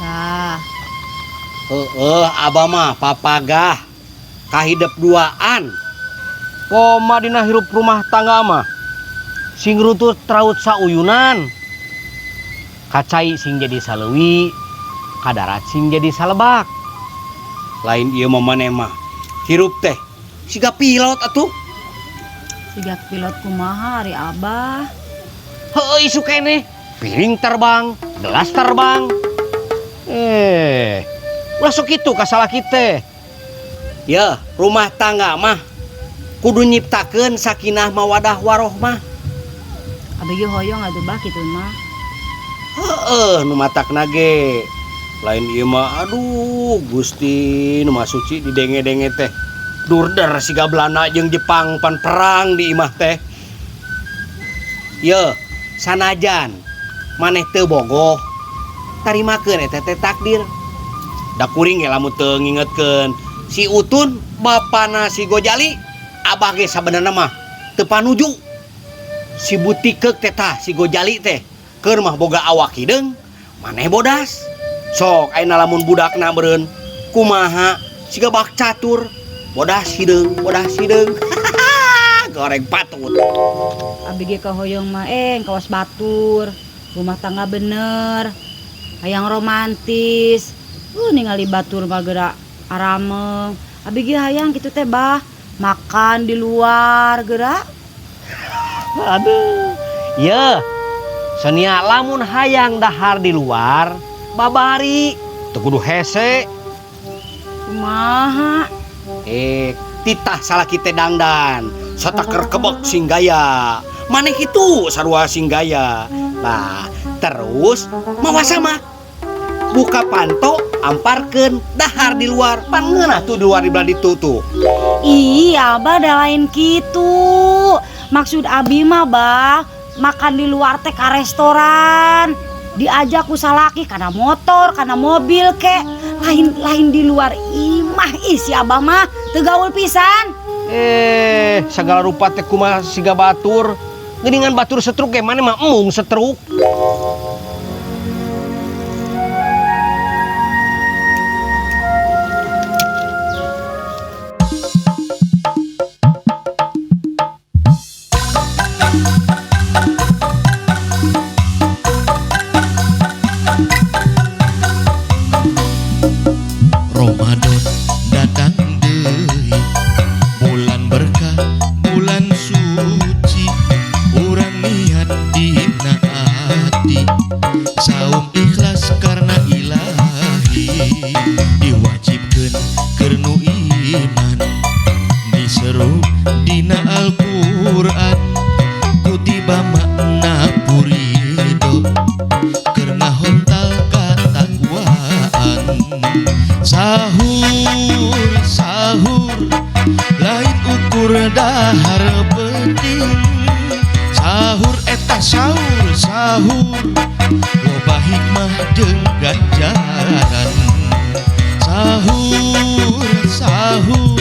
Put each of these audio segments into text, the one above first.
Tah. Heeh, abah mah papagah kahidep duaan. Koma dina hirup rumah tangga mah sing runtut traut sauyunan. Kacai sing jadi saleuwi, kadarat sing jadi salebak. Lain ieu mah maneh mah hirup teh siga pilot atuh. Siga pilot kumaha ari abah? Heueuh isu keneh, piring terbang, gelas terbang. Ulah sok kitu ka salaki teh. Ya, rumah tangga mah kudu nyiptakeun sakinah mawadah warohmah. Abi ge hoyong atuh bah kitu mah. Heeh, nu matakna ge. Lain ieu mah aduh Gusti nu Maha Suci didenge-denge teh. Durder siga Belanda jeung Jepang pan perang di imah teh. Ye, sanajan maneh teu bogoh, tarimakeun eta teh takdir. Da kuring ge lamun teu ngingetkeun si Utun bapana si Gojali, abah ge sabenerna mah teu panuju. Si Butikeuk teh tah si Gojali teh keur mah boga awak hideung, maneh bodas. Sok ayeuna lamun budakna meureun kumaha siga bak catur, bodas hideung, bodas hideung. Goreng patut. Abi ge kahoyong mah kawas batur, rumah tangga bener, hayang romantis. Ningali batur mah geura arameng. Abi ge hayang kitu teh bah, makan di luar geura. Aduh. Ye. Sonia lamun hayang dahar di luar, babari teu kudu hese. Kumaha? Titah salaki teh dangdan, sataker kebek sing gaya. Maneh kitu sarua sing gaya. Nah, terus mawa sama. Buka panto, amparkeun dahar di luar. Pan ngeunah tuh di luar di belah ditu tuh. Iya, Abah da lain kitu. Maksud abi mah, Bah, makan di luar teh ka restoran. Diajak ku salaki kana motor, kana mobil ke. Lain di luar imah. Ih, si Abah mah teu gaul pisan. Segala rupa teh kumaha siga batur. Geuningan batur setruk ge maneh mah embung setruk. Ramadan datang deui, bulan berkah, bulan suci, urang niat dina ati, saum ikhlas karena ilahi, diwajibkeun keur nu iman, diseru dina Al-Qur'an, kutiba makna purido, keur ngahontal katakwaan. Sahur, sahur, lain ukur dahar penting. Sahur eta sahur, sahur, loba hikmah jeung ganjaran. Sahur, sahur,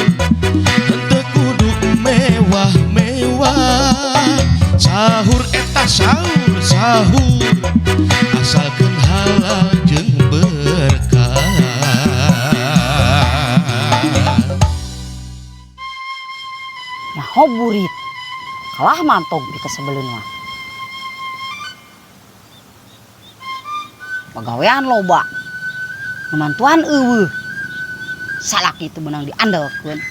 henteu kudu mewah-mewah. Sahur eta sahur, sahur, asalkeun halal jeung berkah. Nyaho burit, kalah mantog di kesebelin mah. Pagawean loba, mantuan eueuh. Salaki itu menang diandalkeun.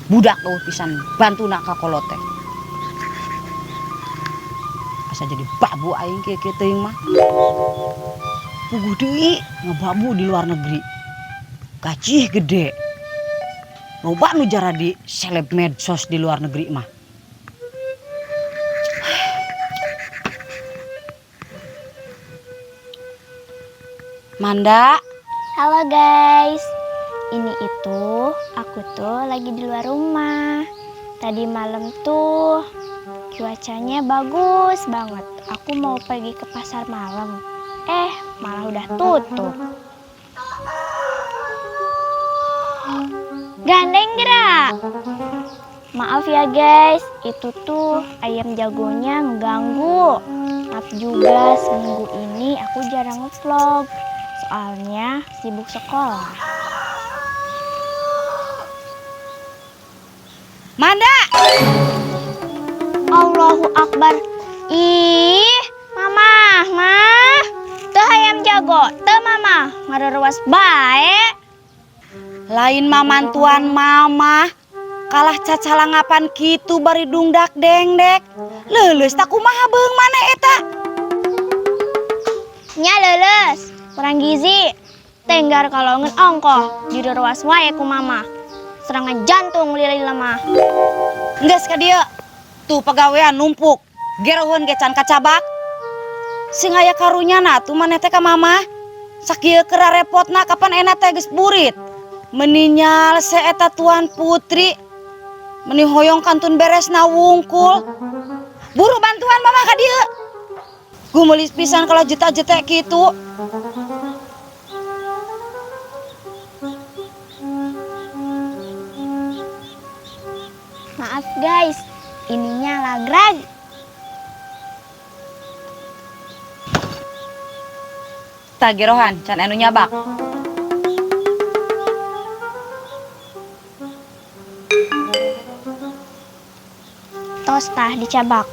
Budak eueuh pisan bantuna ka kolot teh. Asa jadi babu aing kieu-kieu teuing mah. Puguh deui ngebabu di luar negeri. Gaji gede. Loba nu jaradi seleb medsos di luar negeri mah. Manda. Halo guys. Ini itu aku tuh lagi di luar rumah. Tadi malam tuh cuacanya bagus banget. Aku mau pergi ke pasar malam. Malah udah tutup. Gandeng gerak. Maaf ya guys, itu tuh ayam jagonya ngeganggu. Maaf Maaf juga seminggu ini aku jarang ngevlog, soalnya sibuk sekolah. Manda! Allahu Akbar. Ih, mama, mah. Teu hayam jago, teu mama, ngareruas bae. Lain mamantuan mama. Kalah cacalangapan kitu bari dungdak dengdek. Leuleus tak kumaha beung maneh eta? Nya leuleus, kurang gizi. Tenggar kalau ngen ongkoh, direruas wae ku mama. Serangan jantung lila-lila mah. Geus ka dieu. Tuh pagawean numpuk. Geroheun ge can kacabak. Sing aya karunyana tuh maneh teh ka mama. Sakieu keur repotna kapan enak teh geus burit. Meninyal se eta Tuan Putri. Meni hoyong kantun beresna wungkul. Buru bantuan mama ka dieu. Gumulis pisan kalau juta-juta kitu. Maaf guys, ininya lagrag. Tah gerohan, can anu nyabak. Tos tah dicabak.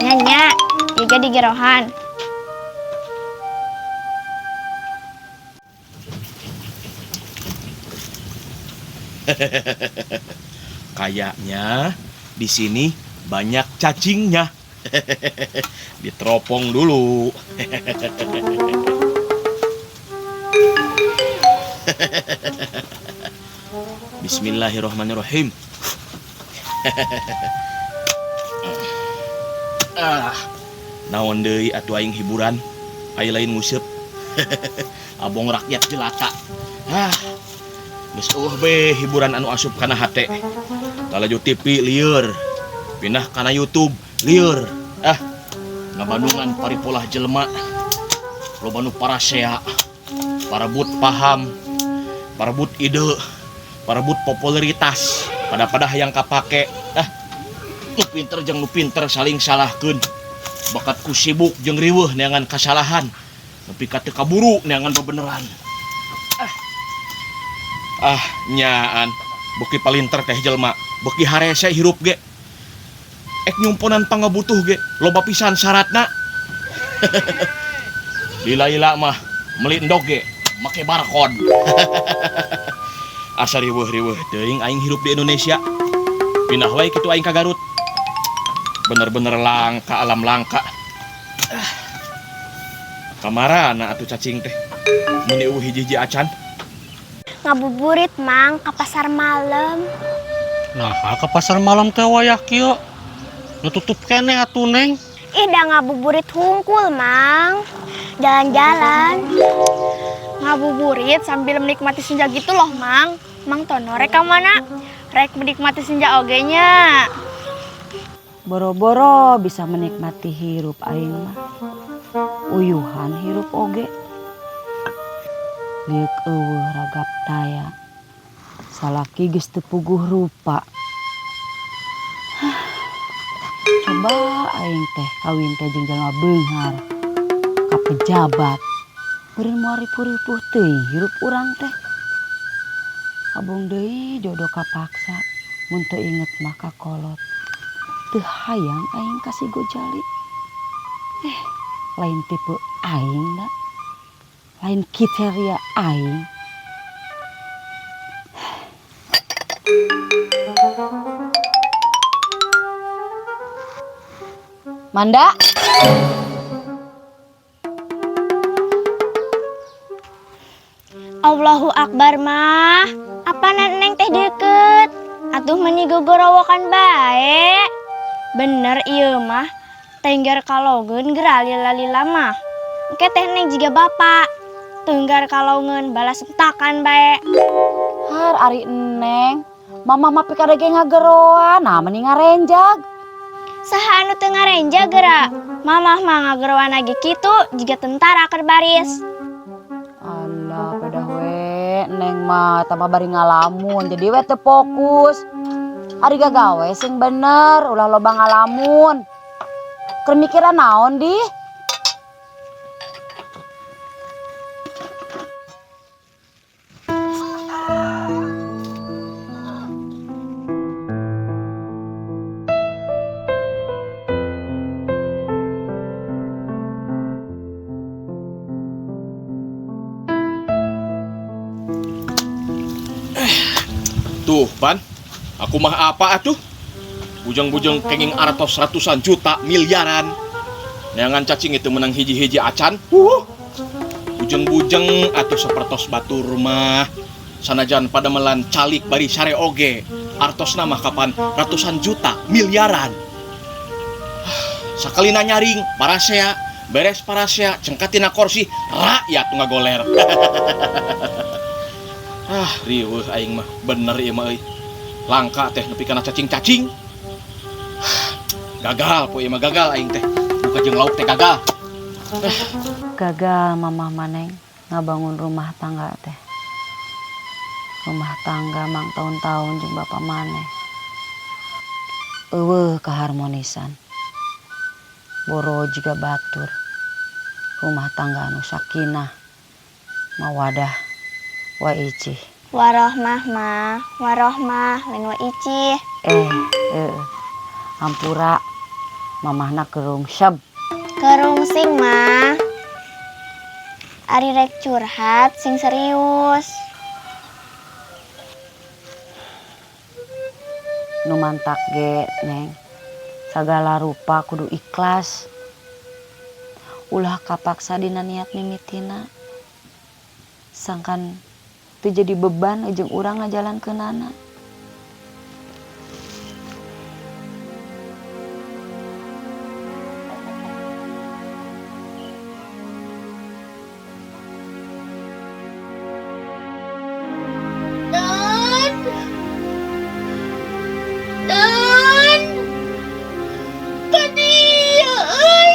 Nya, juga digerohan. Kayaknya di sini banyak cacingnya. Diteropong dulu. Bismillahirrahmanirrahim. Naon deui atuh aing hiburan, ai lain nguseup. Abong rakyat jelata. Geus eueuh be hiburan anu asup kana hate. Talaju TV lieur, pindah kana YouTube lieur. Ngabandungan paripolah jelema. Loba nu parasea, parebut paham, parebut ide, parebut popularitas, pada-pada hayang kapake. Nu pinter jeung nu pinter saling salahkeun. Bakat ku sibuk jeung riweuh neangan kasalahan, nepi ka teu kaburu neangan bebeneran. Nyaan beuki palinter teh jelema, beuki harese hirup ge. Ek nyumponan pangabutuh ge, loba pisan syaratna. Lila-lila mah meuli endog ge make barcode. Asa riweuh-riweuh teuing aing hirup di Indonesia. Pindah wae kitu aing ka Garut. Bener-bener langka alam langka. Kamarana atuh cacing teh? Mun eueuh hiji-hiji acan. Ngabuburit mang ka pasar malam. Nah, ka pasar malam teh wayah kieu. Nu tutup keneh atuh Neng. Ih, da ngabuburit hungkul mang. Jalan-jalan. Ngabuburit sambil menikmati senja gitu loh mang. Mang Tono rek ka mana? Rek menikmati senja oge nya. Boro-boro bisa menikmati hirup aing mah. Uyuhan hirup oge. Lieuk eueuh ragap taya. Salaki geus teu puguh rupa. Coba aing teh kawin teh jeung jalma beunghar. Ka pejabat. Beureun moal ripuh-ripuh teuing hirup urang teh. Kabung deui jodoh kapaksa mun teu inget mah ka kolot. Teu hayang aing ka si Gojali. Lain tipe aing da. Lain kriteria aing. Manda. Allahu Akbar mah. Apa neng teh deket? Atuh meni gogorowokan bae. Bener ieu mah. Tenggar kalogeun geura lila-lila mah. Engke teh neng jiga bapak. Tenggar kalongeun balas entakan bae. Har ari neng, mama mah pikadege ngageroan, nah meni ngarenjag. Saha anu teu ngarenjag geura? Mamah mah ngageroan lagi kitu jiga tentara keur baris. Alah, pedah we, neng mah tambah bari ngalamun jadi we teu fokus. Ari gagawe sing bener, ulah loba ngalamun. Keur mikiran naon di? Tuh, Pan. Aku mah apa atuh? Bujang-bujang kenging artos ratusan juta miliaran. Neangan cacing itu menang hiji-hiji acan. Bujeng-bujeng atuh sapertos batur mah. Sanajan pada melan calik bari sare oge. Artos mah kapan ratusan juta miliaran. Sakalina nyaring parasea, beres parasea, cengkatina kursi, rakyat ngagoler. Ah, riweuh aing mah, bener ieu mah euy. Langka teh nepi kana cacing-cacing. Gagal poe ieu mah, gagal aing teh. Buka jeung lauk teh gagal. Gagal mamah maneng ngabangun rumah tangga teh. Rumah tangga mang tahun-tahun jeung bapak maneh. Eueuh keharmonisan. Boro jiga batur. Rumah tangga anu sakinah, mawadah, wa icih. Warohmah mah, warohmah lain wa icih. Hampura mamahna kerungsep. Kerungsing mah. Ari rek curhat sing serius. Nu mantak ge, Neng. Sagala rupa kudu ikhlas. Ulah kapaksa dina niat mimitina. Sangkan teu jadi beban jeung urang ngajalankeunana. Dan, Dan, tadi euy.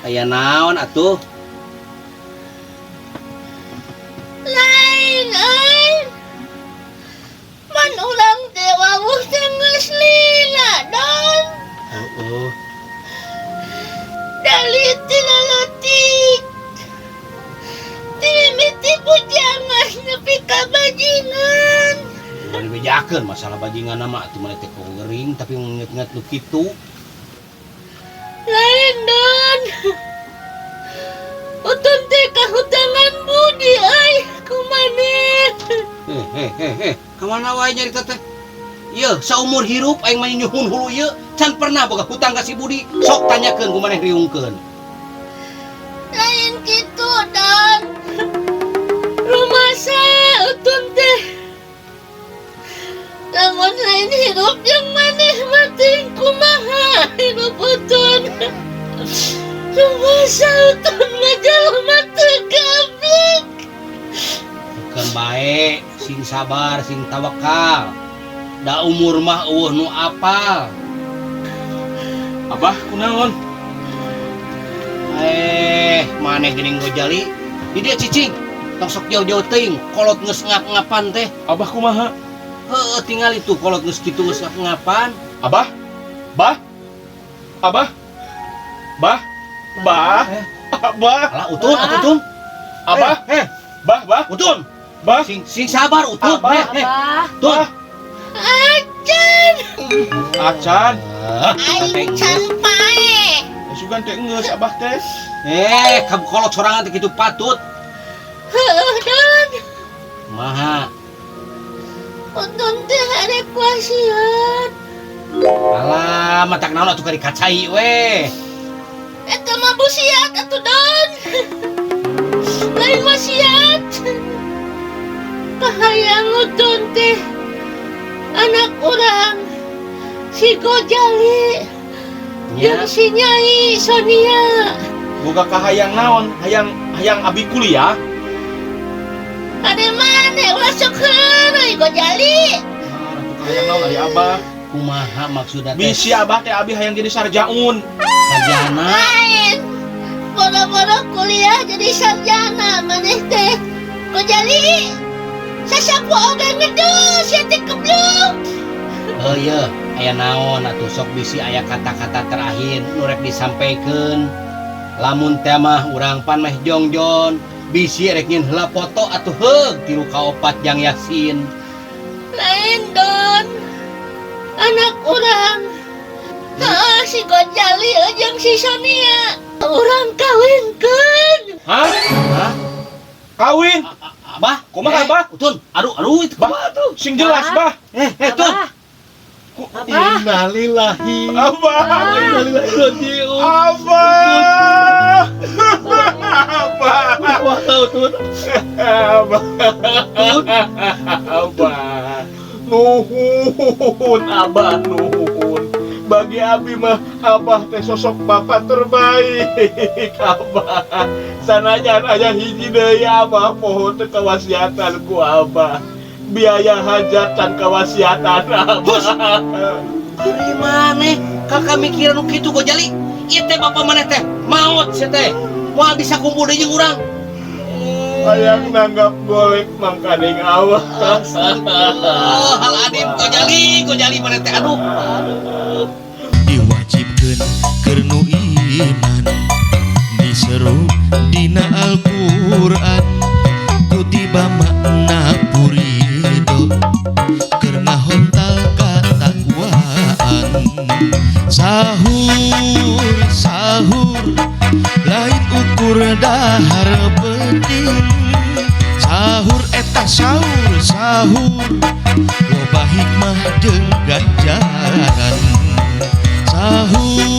Aya naon atuh? Lain euy. Man urang teh wawuh teh geus lila, Dan. Heeh. Dari ti leutik. Ti mimiti bujangan nepi ka bajingan. Ulah dibejakeun masalah bajingan mah atuh maneh teh gering tapi nginget-nginget nu kitu. Lain, Dan. Utun teh kahutangan budi euy ku maneh. Ka mana wae nyarita teh? Yeuh, saumur hirup aing mah nyuhun hulu ieu, can pernah boga hutang ka si Budi. Sok tanyakeun ku maneh riungkeun. Lain kitu, Dan. Rumasa utun teh. Lamun lain hirup jeung maneh mah teuing kumaha hirup utun. Rumasa utun mah jelema teu gablek. Bukan bae, sing sabar, sing tawakal. Da umur mah eueuh nu apal. Abah kunaon? Maneh geuning Gojali. Di dieu cicing. Tong sok jauh-jauh teuing, kolot geus ngap-ngapan teh. Abah kumaha? Heueuh, tingali tuh kolot geus kitu geus ngap-ngapan. Abah? Bah? Abah? Bah? Bah? Abah? Alah, utun, atuh, Tun. Abah? Bah, bah? Utun. Bah? Sing, sing sabar, utun. Abah. Abah. Tun. Acan. Acan. Aing can pae. Sugan teh geus abah teh. Kamu kolot sorangan teh kitu patut. Heueuh, Dan. Maha. Utun teh arek wasiat. Alah, matak naon atuh ka dikacai we. Eta mah busiat atuh, Dan. Lain wasiat. Kahayang utun teh anak urang si Gojali Nya. jeung si Nyai Sonia. Boga kahayang naon? Hayang, hayang abi kuliah. Ade maneh ulah sok heureuy Gojali. Ah, atuh kahayang naon ari abah? Kumaha maksudna teh? Bisi abah teh abi hayang jadi sarjaun. Sarjana. Lain. Boro-boro kuliah jadi sarjana maneh teh Gojali. Sasapu oge ngedul sia teh kebluk. Oh iya, aya naon atuh, sok bisi aya kata-kata terakhir nu rek disampaikan. Lamun teh mah urang pan meh jongjon, bisi rek nyieun heula foto atuh, heug tilu kaopat jang Yasin. Lain, Don. Anak urang. Heeh, si Gojali jeung si Sonia. Urang kawinkeun. Hah? Hah? Kawin? Abah, Kumaha, Abah? Utun, aduh, aduh, itu Bah. kumaha tuh? Sing jelas, Bah. Eh, eh, Tun. Abah. Innalillahi. Abah. Innalillahi rajiun. Abah. Abah. Wah, Tun. Abah. Tun. Abah. Nuhun, Abah, nuhun. Bagi Abi mah Abah teh sosok bapak terbaik, Abah. Sanajan aya hiji deui, Abah, poho teu kawasiatan ku Abah. Biaya hajatan kawasiatan Abah. Ari maneh kakak mikiran nu kitu, Gojali? Ieu teh bapak maneh teh maot sia teh. Moal bisa kumpul deui jeung urang. Hayang nanggap golek mangkaning awak. Oh, hal adim Gojali, Gojali maneh teh, aduh. Aduh. Diwajibkeun keur nu iman, diseru dina Al-Qur'an, kutiba makna purido keur ngahontal katakwaan. Sahur, sahur, lain ukur dahar peuting. Sahur eta sahur, sahur loba hikmah jeung ganjaran. Sahur.